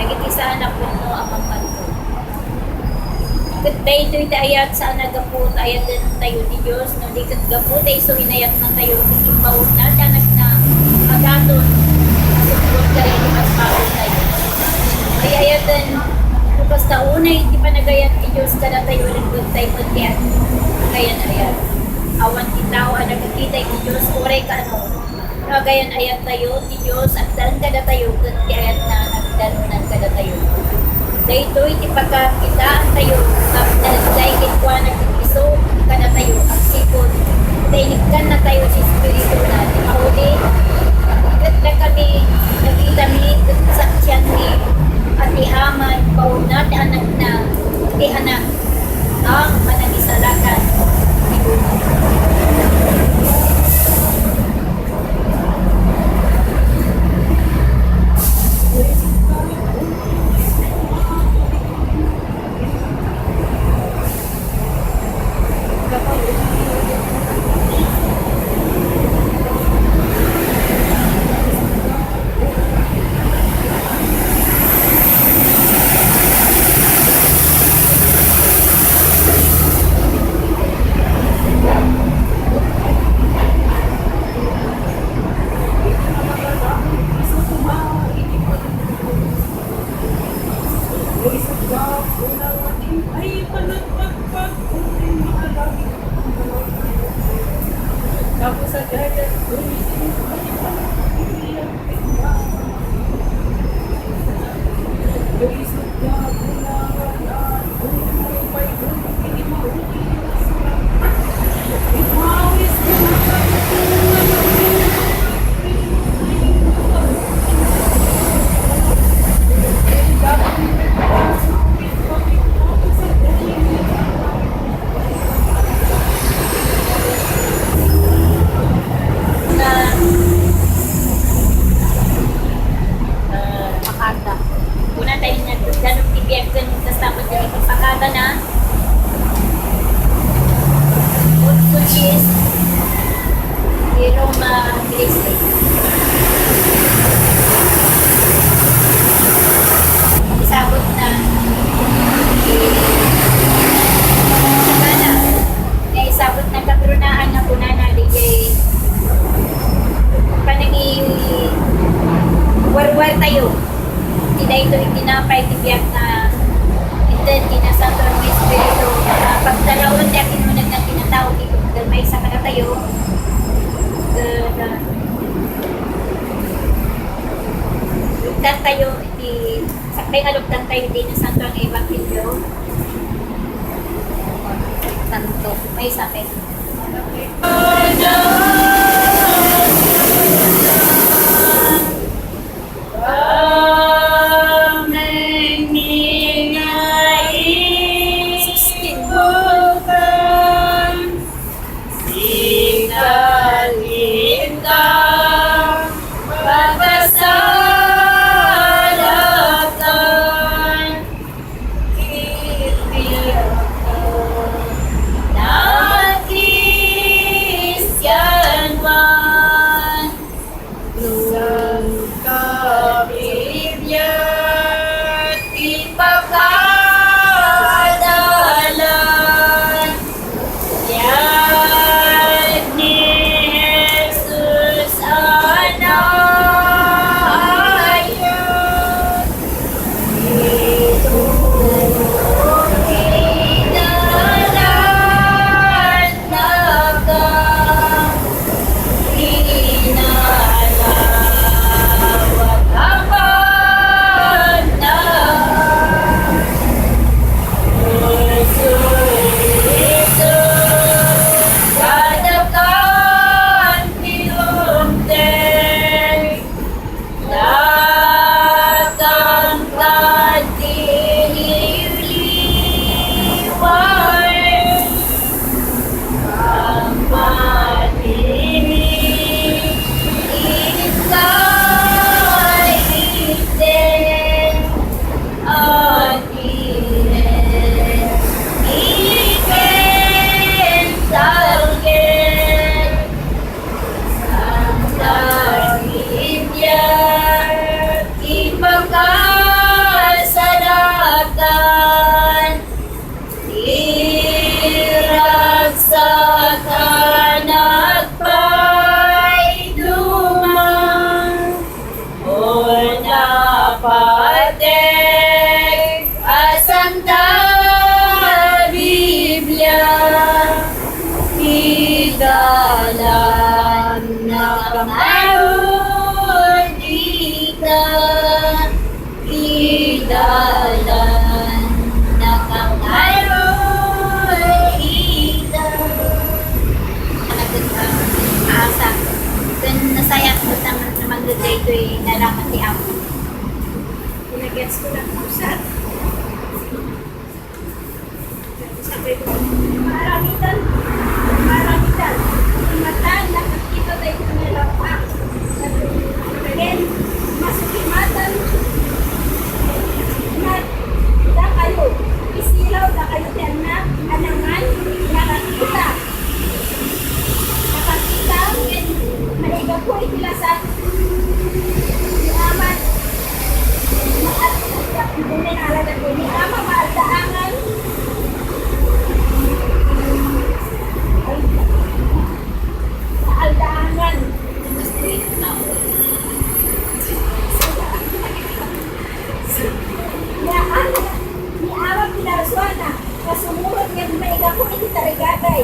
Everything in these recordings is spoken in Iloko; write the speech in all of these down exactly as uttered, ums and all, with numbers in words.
Dagiti saan a pudno a pagpatpot. Ket daytoy ti ayat, saan a gapu ta ayatentayo ti Dios, no di ket gapu ta isu inayatnatayo ket imbaonna ti Anakna a daton a subbot kadagiti basbasoltayo. Ay-ayaten, no kasta unay ti panagayat ti Dios kadatayo, ribbeg tayo met ti agayan-ayat. Awan ti tao a nakakita iti Dios, uray kaano. Agayan-ayattayo ti Dios agdan kadatayo ket ti ayatna agdanunan kadatayo. Daytoy ti pakakitaantayo nga agtalagday kenkuana ti Dios kadatayo agsipud ta inikkannatayo ti Espirituna ti mauli. Ket dakami, nakitami ket saksianmi a ti Ama imbaonna ti Anakna, ti Anak a Manangisalakan ti bunga. Na, ah, makada. Una tayo nga, danum ti biag ken kasta met ti pakada na. Good, good cheese. Di Roma Grace. Isabot na. Sana. Nga isabot na katrunaan nga kunana, di kay panangi warwar tayo. Ti daytoy tinapay ti biag nga inted ti Nasantoan nga Espiritu, a pagtaraon ti akinuneg nga kinatao ti maysa kadatayo. Ket, ah, lugdantayo iti, sakbay nga lugdantayo iti Nasantoan nga Ebanghelio. Tanto, maysa pay. Sixteen. Daytoy nga nagan ti Apo. Pinagets ko lang, sir. Sabi ko, maaramidan, maaramidan. Imatan, nakakita tayo ng lalapang. Again, masukimatan na dakayo. Isilaw dakayo ti anak, anangan, nakakita. Nakakita, ken maigapu iti lasat. Ni Ama, maal-, ni Ama maaldaangan. Maaldaangan. Ni Ama, ni Ama pinarsuana, nga sumurot nga maigapu iti tarigagay.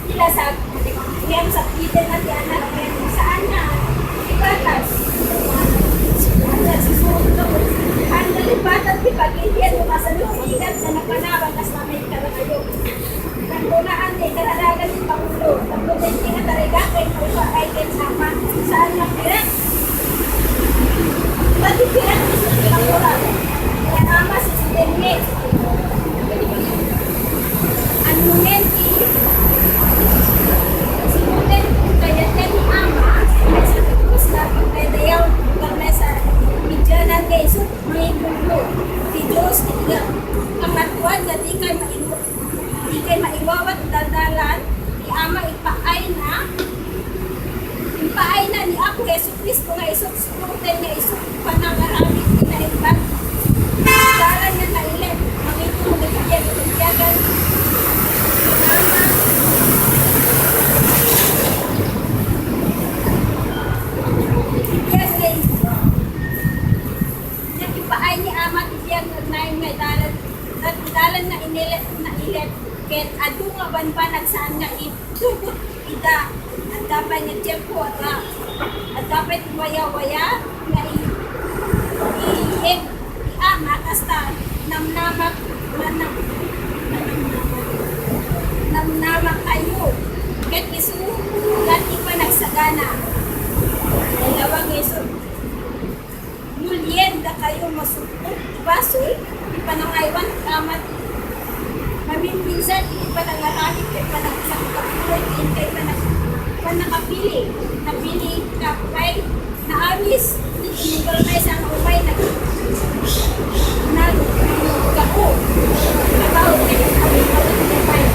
Ti lasat, ngem sakbiten na ti anak, ngem saan nga ipatas. Saan nga sisuroto. Saan nga lipatan ti pagilian no kasano rigat nga napanawan kas mamay kadakayo. Nagkunaan ti kararagan ti Pangulo, tapno daydi nga tarigagay maipaay ken Ama, saan nga pirak. Dati pirak ti sumpirakura. Nga Ama, sisiden met. Ano men ti sinuted kayat ni Ama, sa Dios, lapang kay dayaw, lugar na sa medianan kay Isu, may gulo. Ti Dios, ti Kangatuan nga di kay mailo. Di kay maiwawat dandalan, ti Ama ipaayna, ipaayna ni Apo Jesu-Cristo nga isu, sumurten nga isu, panangaramid ti naimbag. Dalan nga nailet, mangitulong iti biag iti biagan. Iti biag nga isu. Nga ipaay ni Ama ti biag nga agnayon nga dalan, nga dalan nga inilet, nailet, ket adu nga banbanag saan nga itugot ida. Adda pay nga tiempo a, adda pay ti wayawaya nga i-, iiit ti Ama, kasta namnamak, manam-, manamnamak, namnamak kayo. Ket isu, ket ti panagsagana. Nalawag nga isu. Mulien dakayo masukod ti basol, ti panangaywan ti Ama ti maminminsan iti panangaramid ken panagsaksakkapuloy ti inkay panag-, pannakapili. Napili ka pay, naawis, ti tinunggal pay sa umay nag-, naggapu. Nataud ken nag-awit-awit pay.